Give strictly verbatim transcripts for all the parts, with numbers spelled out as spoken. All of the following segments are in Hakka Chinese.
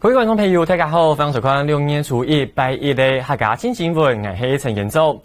各位觀眾朋友，大家好，歡迎收看六月初一拜一个客家新新聞，𠊎係陳建州。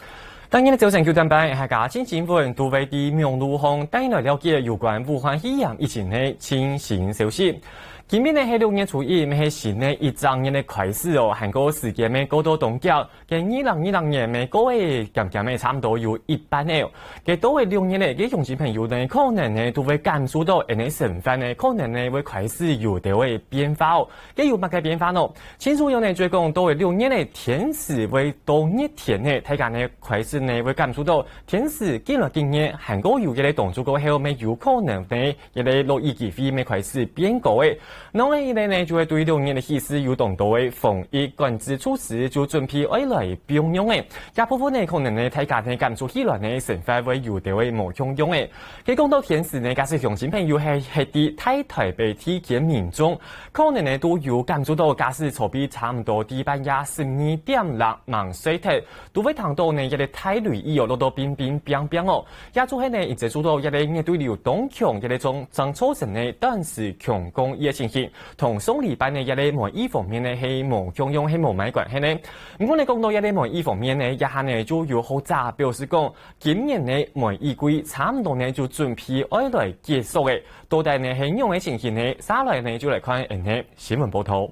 當日个朝晨九點半，客家新新聞都會在網路項帶來了解有關武漢肺炎疫情个最新消息。今日呢係六月初一，乜係新个一整年个開始哦，還過時間乜過到當遽，該二零二零年乜過了漸漸仔差毋多有一半了。該到了六月呢，該鄉親朋友呢，可能呢都會感受到𠊎等个生活呢，可能呢會開始有兜仔變化哦。 該有麼个變化呢？盡主要呢，就係講到了六月呢，天時會到熱天呢，大家呢開始呢會感受到天時緊來緊熱，還過有一个當晝過後，乜有可能呢，一个落雨機會乜開始變高个。另外一个呢，就係對六月个起始有當多个防疫管制措施就準備愛來放鬆个。這部分呢，可能呢，大家呢感受起來呢，生活會有兜仔無共樣个。 該講到天時呢，假使鄉親朋友係，係在大台北地區民眾，可能呢都有感受到，假使坐佇差毋多在半夜十二點零吂睡忒，都會聽到呢一个大雷雨哦，落到乒乒乓乓哦。也就係呢，一直受到一个熱對流當強一个狀，正造成呢短時強降雨个情形，同上禮拜呢一个梅雨鋒面呢係無共樣，係無麼个關係呢。毋過呢，講到一个梅雨鋒面呢，這下呢就有學者表示講， 今年呢梅雨季差毋多呢就準備愛來結束了，到底呢係仰仔情形呢？續來呢就來看𠊎等个新聞報導。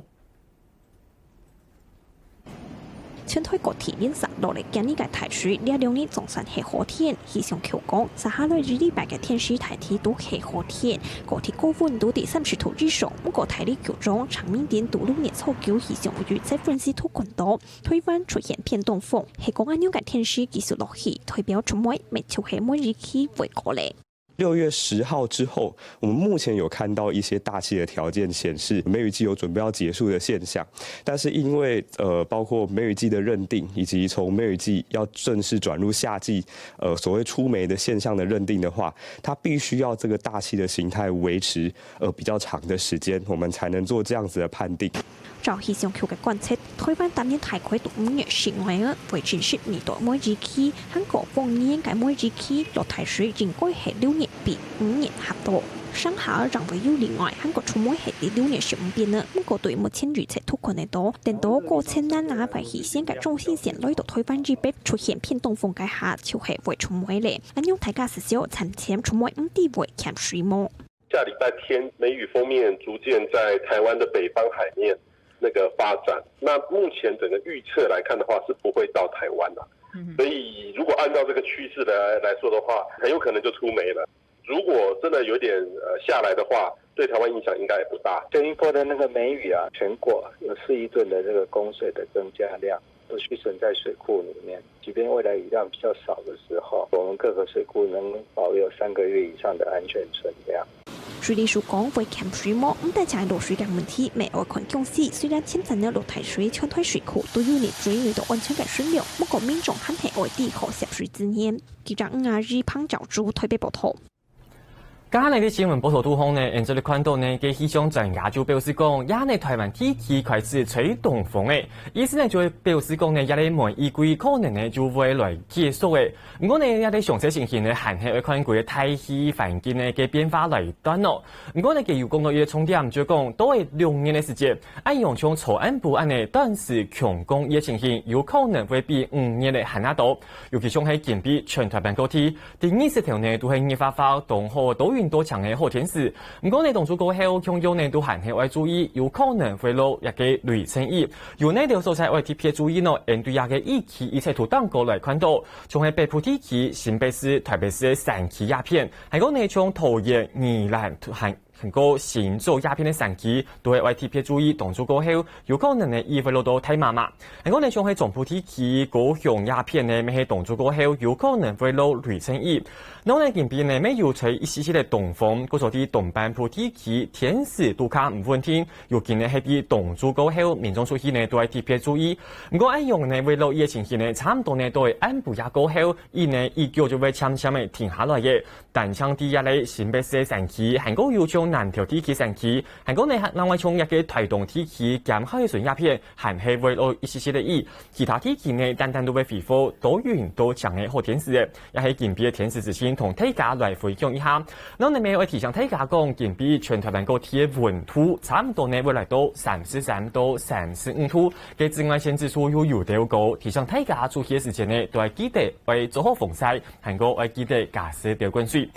全台各地連續落了幾日个大水，這兩日總算係好天。氣象局講，續下來一禮拜个天時大體都係好天，各地高溫都在三十度以上，毋過大氣較重，長明點到六月初九氣象預測分析都講到，台灣出現偏東風，係講恁樣个天時繼續落去，代表出梅乜就係梅雨期會過了。 六月十號之後，我們目前有看到一些大氣的條件顯示梅雨季有準備要結束的現象，但是因為，呃，包括梅雨季的認定，以及從梅雨季要正式轉入夏季，呃，所謂出梅的現象的認定的話，它必須要這個大氣的形態維持，呃，比較長的時間，我們才能做這樣子的判定。 照氣象局个觀測，台灣逐年大概都五月十五號會正式面對梅雨期，還過往年个梅雨期落大水應該係六月比五月較多。上下正會有例外，還過出梅係在六月十五變呢，毋過對目前預測圖看得到，等到過千年啊，會係先个中心線來到台灣以北出現偏東風該下，就係會出梅了。恁樣大家事先參詳出梅毋知會欠水無？ 下禮拜天，梅雨鋒面逐漸在台灣的北方海面那個發展。那目前整個預測來看的話，是不會到台灣啦。所以如果按照這個趨勢來，來說的話，很有可能就出梅了。如果真的有點，呃，下來的話，對台灣影響應該也不大。這一波的那個梅雨啊，全國有四億噸的這個供水的增加量，都蓄存在水庫裡面。 即便未來雨量比較少的時候，我們各個水庫能保有三個月以上的安全存量。水利署講會欠水無，毋單淨係落水个問題，乜愛看降水。雖然前陣仔落大水，全台水庫都有呢水，水到安全个水量，毋過民眾還係愛注意節水資源。記者吳雅怡、彭昭珠台北報導。 該下呢，在新聞報導肚項呢，𠊎等就看到呢，該氣象專家就表示講，這下呢，台灣地區開始吹東風了，意思呢，就係表示講呢，這个梅雨季可能呢，就會來結束了。毋過呢，這个詳細情形呢，還係愛看該个大氣環境呢，个變化來斷哦。毋過呢，佢有講到一个重點，就係講，到了六月个時節，恁樣像昨暗晡恁呢，短時強降雨个情形，有可能會比五月个還較多，尤其像係今晡日全台灣各地， 第二十條呢，都係熱化化，當好多雲多晴个好天時。毋過呢，當晝過後，共樣呢，都還係愛注意，有可能會落一个雷陣雨。有哪兜所在愛特別注意呢？𠊎等對這个雨期預測圖頂高來看到，像係北部地區、新北市、台北市个山區這片，還過呢，像桃園、宜蘭、還 還過新竹這片个山區，都係愛特別注意，當晝過後，有可能呢，雨會落到大嫲嫲。還過呢，像係中部地區、高雄這片呢，乜係當晝過後，有可能會落雷陣雨。然後呢，今晡日呢，乜有吹一息息个東風，故所在東半部地區，天時都較毋穩定，尤其呢，係在當晝過後，民眾出去呢，都愛特別注意。毋過恁樣呢，會落雨个情形呢，差毋多呢，到暗晡夜過後，雨呢，雨腳就會漸漸仔停下來个。單淨在這个新北市个山區，還過有像南投地區山區，還過呢，另外像一個臺東地區，今後一陣這片還係會落一息息个雨，其他地區呢，單單都會恢復多雲多晴个好天時个，也係今晡个天時資訊同大家來分享一下。然後呢，乜愛提醒大家講，今晡全臺灣各地个溫度差毋多呢會來到三十三到三十五度，該紫外線指數又有兜高，提醒大家出去个時間呢，都愛記得愛做好防曬。 還過愛記得加濕兜滾水。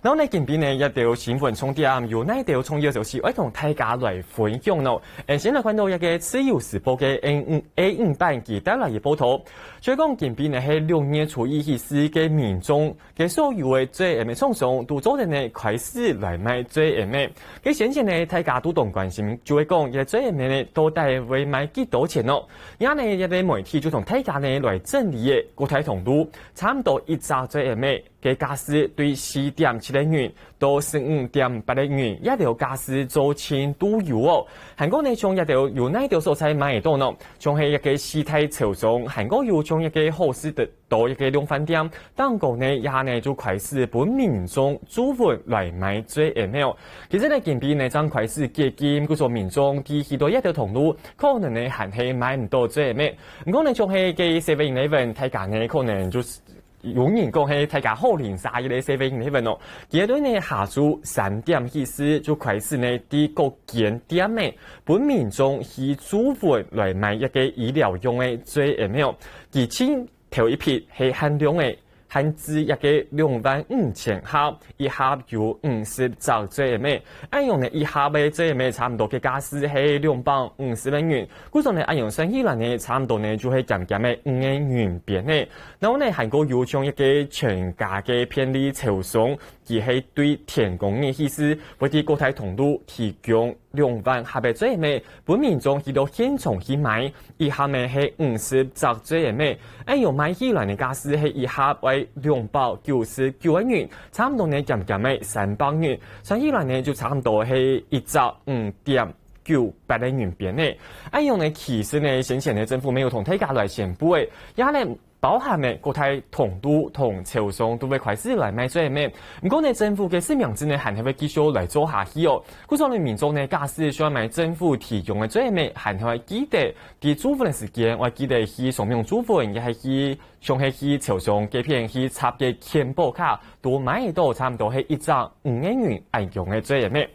然後呢，今晡呢，一兜新聞重點，有哪兜重要消息愛同大家來分享呢？誒，先來看到一個自由時報个A五，A五版佢帶來个報導。就係講今晡呢係六月初一起勢个民眾，个所有个嘴菸个廠商都做得呢開始來賣嘴菸个。該先前呢，大家都當關心，就係講這嘴菸个呢到底會賣幾多錢呢？ 然後呢，這個媒體就同大家呢來整理个各大通路，差毋多一隻嘴菸仔个價數對四點七個銀到十五點八個銀，這兜價數做盡都有哦。還過呢，像這兜有哪兜所在買得到呢？像係一個四大超商，還過有像一個好市多、多一個量販店，當中呢，這下呢就開始分民眾注文來買嘴菸仔哦。其實呢，今晡呢正開始解禁，故所民眾在許多這兜通路 可能呢還係買毋到嘴菸仔。毋過呢，像係該seven eleven，大家呢可能就係有人講係大家好鄰舍个seven eleven哦。佢兜呢下晝三點起勢就開始呢，在各間店仔分民眾去注文來買一個醫療用个嘴菸仔哦。佢盡頭一批係限量个， 限制一個兩萬五千盒，一盒有五十隻嘴菸仔。恁樣呢，一盒个嘴菸仔差毋多个價數係兩百五十個銀。故所呢，恁樣算起來呢，差毋多呢就係減減个五個銀邊仔。然後呢，還過有像一個全家个便利超商，佢係對天光日起勢，會在各大通路提供 兩萬盒个嘴菸仔，分民眾去到現場去買，一盒呢係五十隻嘴菸仔，恁樣買起來呢價數係一盒愛兩百九十九個銀，差毋多呢減減个三百銀，算起來呢就差毋多係一隻五點九八個銀邊仔。恁樣呢，其實呢，先前呢政府乜有同大家來宣布个，也呢 包含个各大通路同超商都會開始來賣嘴菸仔。毋過呢，政府个實名制呢，還係會繼續來做下去哦。故所呢，民眾呢，假使想買政府提供个嘴菸仔，還係愛記得，在注文个時間，愛記得去上網注文，也係去，像係去超商該片去插个健保卡， 都買得到差毋多係一隻五個銀恁樣个嘴菸仔。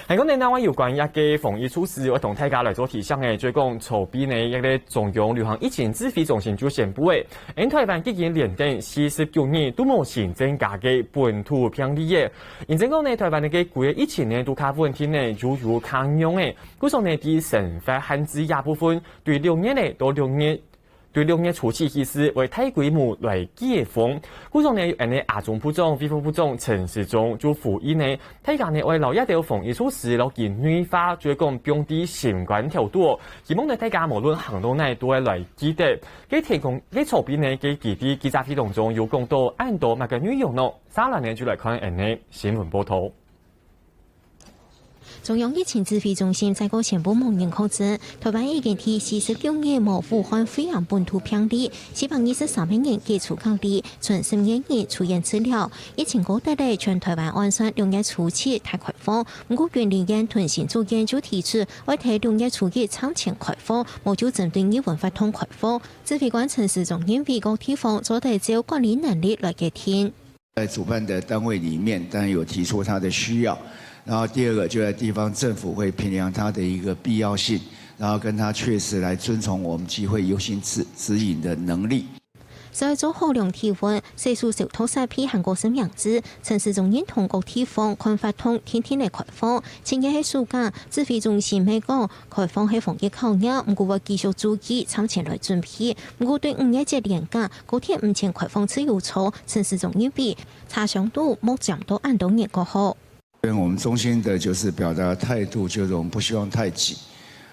還過呢，另外有關一個防疫措施，愛同大家來做提醒个，就係講籌備呢，一個中央流行疫情指揮中心就宣布个，𫣆臺灣已經連等四十九日都無新增加个本土病例个。因此講呢，臺灣个規個疫情呢，都較穩定呢，又有較強个。故所呢，在生活限制這部分，對六月呢，到六月 對六月初七起勢會大規模來解封。故所呢，𫣆俚阿中部長、衛福部長陳時中就呼籲呢，大家呢愛摎這兜防疫措施摎佢內化，就係講放在心肝頭肚哦。希望呢大家無論行到哪都愛來記得。該天公，該籌備呢，該佢在記者會當中有講到恁多麼个內容呢？續來呢就來看𫣆俚新聞報導。 中央疫情指揮中心再過宣布無人確診，臺灣已經第四十九日無武漢肺炎本土病例，四百二十三個人解除隔離，賰十二人出院治療。疫情過忒咧，全臺灣按算六月初七大開放，毋過雲林縣同新竹縣就提出，愛在六月初一之前開放，無就針對二本活動開放。指揮官陳時中認為各地方做得照管理能力來決定。 在主辦的單位裡面，當然有提出他的需要，然後第二個就在地方政府會評量他的一個必要性，然後跟他確實來遵從我們集會遊行指，指引的能力。所以做好量體溫、洗手、消毒設備還過實名制，陳時中認同各地方看法同定定來開放。今年係暑假，指揮中心乜講， 開放係防疫考驗，毋過會繼續注意，之前來準備。毋過對五月節連假，高鐵毋曾開放自由座，陳時中認為，車廂肚莫佔到恁多人較好。因為我們衷心的就是表達態度，就是我們不希望太擠。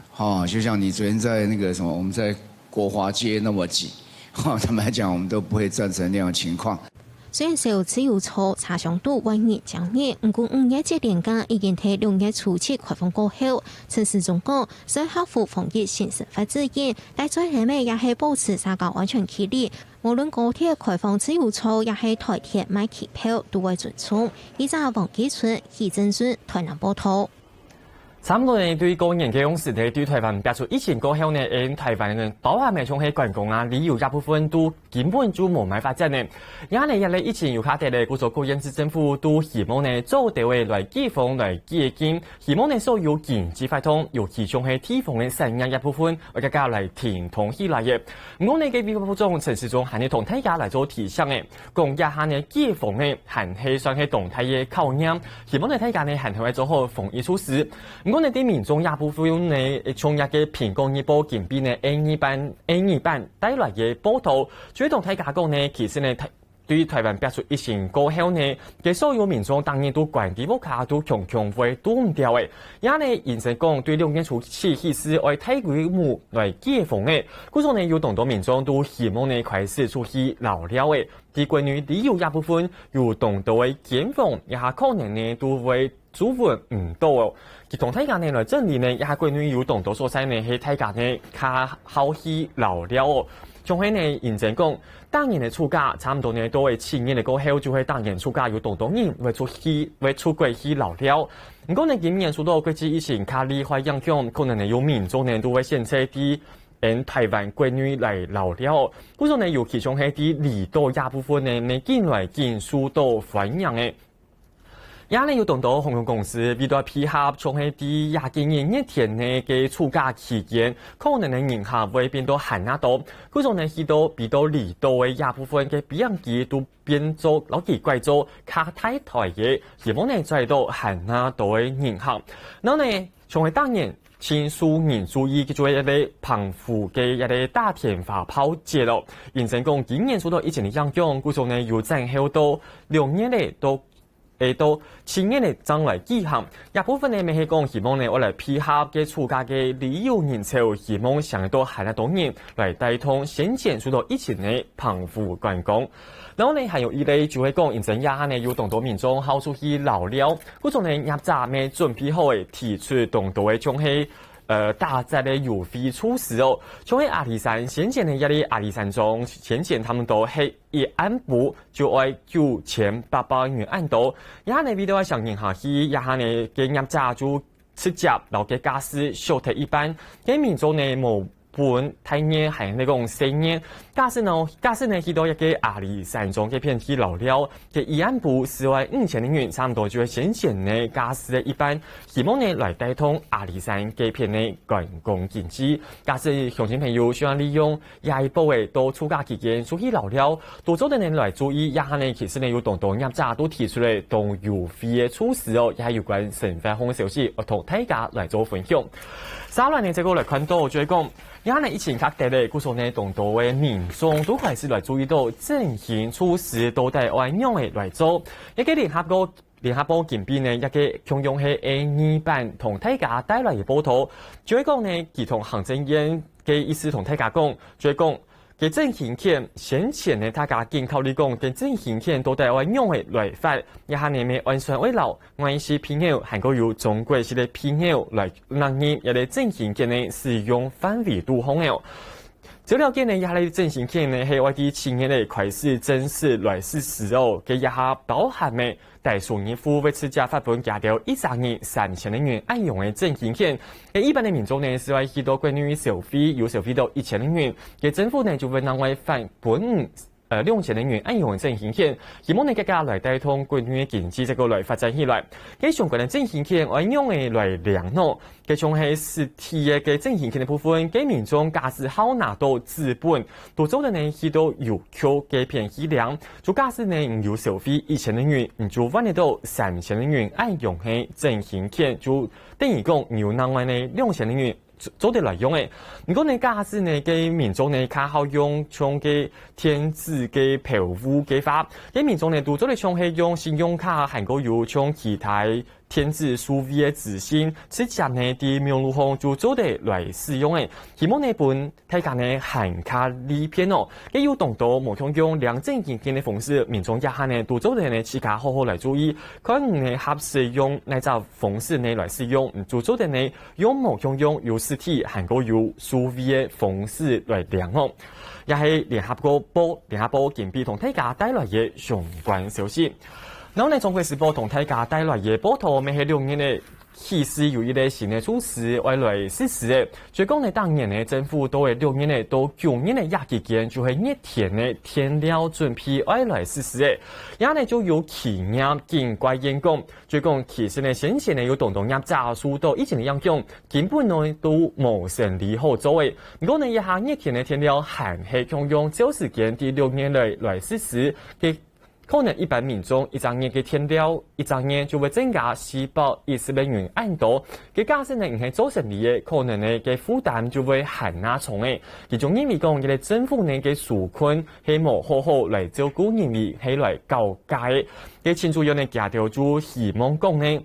哈，就像你昨天在那個什麼，我們在國華街那麼擠，哈，坦白講，我們都不會贊成那樣的情況。雖然燒自由座車廂肚萬人爭入，毋過五月節連假已經在六月初七開放過後，陳時中講，需要克服防疫新生活指引，戴嘴緪仔也係保持社交安全距離。無論高鐵開放自由座，也係台鐵賣機票，都會尊重。記者黃基春、許正順，台南報導。 差毋多呢，對過年个央時呢，對台灣爆出疫情過後呢，𫣆台灣呢，包含个像係觀光啊、旅遊這部分都根本就無麼發展呢。這呢，這個疫情又較忒咧，故所各縣市政府都希望呢，做到个來解封、來解禁，希望呢，所有經濟活動，尤其像係地方个產業這部分，會更加來挺動起來个。毋過呢，該衛福部長陳時中還係同大家來做提醒个，講這下呢，解封呢，還係算係當大个考驗，希望呢，大家呢，還係愛做好防疫措施。 毋過呢，對民眾這部分呢，從這個蘋果日報今晡日个A二版、A二版帶來个報導，就會同大家講呢，其實呢，台，對台灣爆出疫情過後呢，該所有民眾逐日都關在屋下都強強會堵毋牢个。這呢，因此講對六月初七起勢愛大規模來解封个，故所呢，有當多民眾都希望呢，開始出去遶尞个。在國內旅遊這部分，有當多个間房，這下可能呢，都會 租分毋到哦。佢同大家呢來整理呢，這下國內有當多所在呢，係大家呢較好去遶尞哦。像係呢，因此講，逐年个暑假差毋多呢，都係七月个過後，就係逐年暑假有當多人會出去，會出國去遶尞。毋過呢，今年受到國際疫情較厲害影響，可能呢有民眾呢都會選擇在𫣆台灣國內來遶尞哦。故所呢，尤其像係在離島這部分呢，呢緊來緊受到歡迎个。 也呢有當多航空公司為著配合，像係在這幾日熱天呢个暑假期間，可能呢人客會變到還較多。故所呢，去到比較離島个這部分个飛行機都變做摎佢改做較大台个，希望呢載到還較多个人客。然後呢，像係逐年盡受人注意，就係一個澎湖个一個大田花炮節咯。因此講，今年受到疫情个影響，故所呢有延後到六月个到 會到七月个正來舉行。這部分呢，乜係講希望呢，愛來配合个暑假个旅遊人潮，希望請到還較多人來帶動先前受到疫情个澎湖觀光。然後呢，還有一類就係講，因為這下呢，有當多民眾好出去遶尞，故所呢，業者乜準備好个，提出當多个像係，呃，打折个優惠措施哦。像係阿里山，先前呢，這個阿里山莊，先前他們都係一暗晡 就愛九千八百元恁多。這下呢，為著愛省人客去，這下呢，个業者就直接摎个價數削忒一半，个民眾呢，無分大人還係講細人。假使呢，假使呢，去到一個阿里山莊該片去遶尞，个一暗晡係愛五千个銀，差毋多就係先前呢，價數个一半，希望呢，來帶動阿里山該片个觀光經濟。假使鄉親朋友想利用 這一波个到暑假期間出去遶尞，都做得呢來注意。這下呢，其實呢有當多業者都提出了當優惠个措施哦，也係有關生活方面消息，愛同大家來做分享。續來呢，再過來看到就係講，這下呢疫情較忒了，故所呢當多个民眾都開始來注意到振興措施到底愛仰仔來做。一個聯合國 聯合報今晡呢，一個共樣係A二版同大家帶來个報導，就係講呢，佢同行政院个意思同大家講，就係講，个振興券，先前呢，大家緊考慮講，个振興券到底愛仰仔來發，這下呢，乜按算愛摎外籍配偶，還過有中國籍个配偶來納入這個振興券个適用範圍肚項哦。 照了解呢，這個振興券呢，係會在七月个開始正式來實施哦。該這下包含个低收入戶會直接發分佢兜一儕人三千个銀恁樣个振興券。該一般个民眾呢，係愛去到國內消費，有消費到一千个銀，該政府呢就會另外發分你，呃，兩千个銀恁樣个振興券，希望呢，更加來帶動國內个經濟再過來發展起來。該相關个振興券愛仰仔來領呢？ 該像係實體个該振興券个部分，該民眾假使好拿到紙本，都做得呢去到郵局該片去領。就假使呢你有消費一千个銀，你就換得到三千个銀恁樣个振興券，就等於講你有另外呢兩千个銀做得來用个。毋過呢，假使呢該民眾呢較好用像該電子个票務个話，該民眾呢都做得像係用信用卡，還過有像其他電子數位个資訊，直接呢在網路項就做得來使用个。希望呢分大家呢還較利便哦。該有當多無共樣兩種情形个方式，民眾這下呢都做得呢自家好好來注意，看你呢合適用哪隻方式呢來使用，就做得呢用無共樣有實體還過有數位个方式來領哦。也係聯合國報，聯合報今晡日同大家帶來个相關消息。然後呢，中國時報同大家帶來个報導，乜係六月个起勢有一個新个措施愛來實施个。就講呢，當年呢，政府到个六月呢，到九月个這期間，就係熱天个電料準備愛來實施个。也呢，就有企業緊怪怨講，就講其實呢，先前呢有當多業者受到疫情个影響，根本呢都無生理好做个。毋過呢，這下熱天个電料還係共樣照時間在六月來來實施，該可能一般民眾一隻月个電料，一隻月就會增加四百一十個銀恁多。該假使呢，你係做生理个，可能呢，該負擔就會還較重个。其中認為講，這個政府呢，該紓困係無好好來照顧人民，係來搞價个。該親像有呢，佢兜就希望講呢，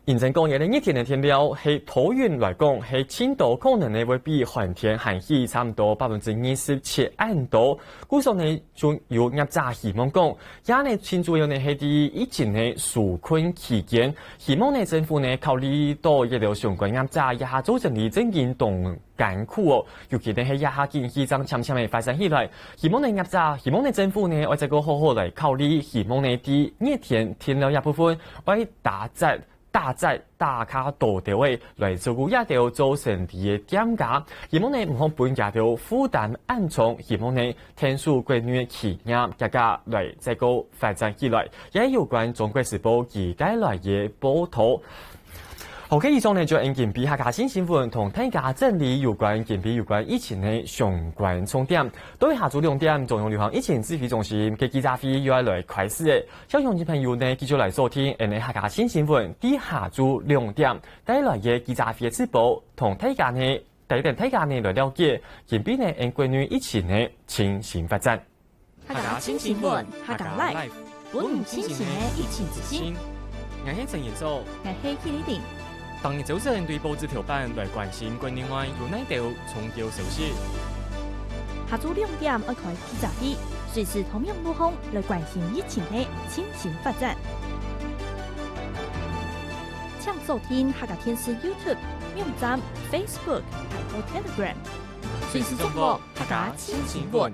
認真講，這個熱天个電料係桃園來講，係盡多可能呢會比寒天還起差毋多百分之二十七恁多。故所呢，就有業者希望講，這呢親像有呢係在疫情个紓困期間，希望呢政府呢考慮到這兜相關業者這下做生理正經當 艱苦哦。尤其呢係這下經濟正漸漸个發展起來，希望呢業者，希望呢政府呢愛再過好好來考慮，希望呢在熱天電料這部分愛打折、打折、打較多兜仔來照顧這兜做生理个店家，希望呢毋好分這兜負擔恁重，希望呢𢯭手國內个企業價格來再過發展起來。也有關中國時報佢帶來个報導。 好，該以上呢就係今晡日客家新新聞同大家整理有關今晡日有關疫情个相關重點。到下晝兩點，中央流行疫情指揮中心个記者會又愛來開始了。邀請朋友呢繼續來收聽𠊎等客家新新聞，在下晝兩點帶來个記者會个直播，同大家呢帶等大家呢來了解今晡日呢𠊎等國內疫情个最新發展。 客家新新聞，客家Live，分你最新个疫情資訊。𠊎係陳彥祖，𠊎係K麗玲。逐日朝晨對報紙頭版來關心國內外有哪兜重要消息。下晝兩點愛開記者會，隨時同樣路項來關心疫情个最新發展。請鎖定客家電視YouTube、網站、Facebook還有Telegram，隨時掌握客家新新聞。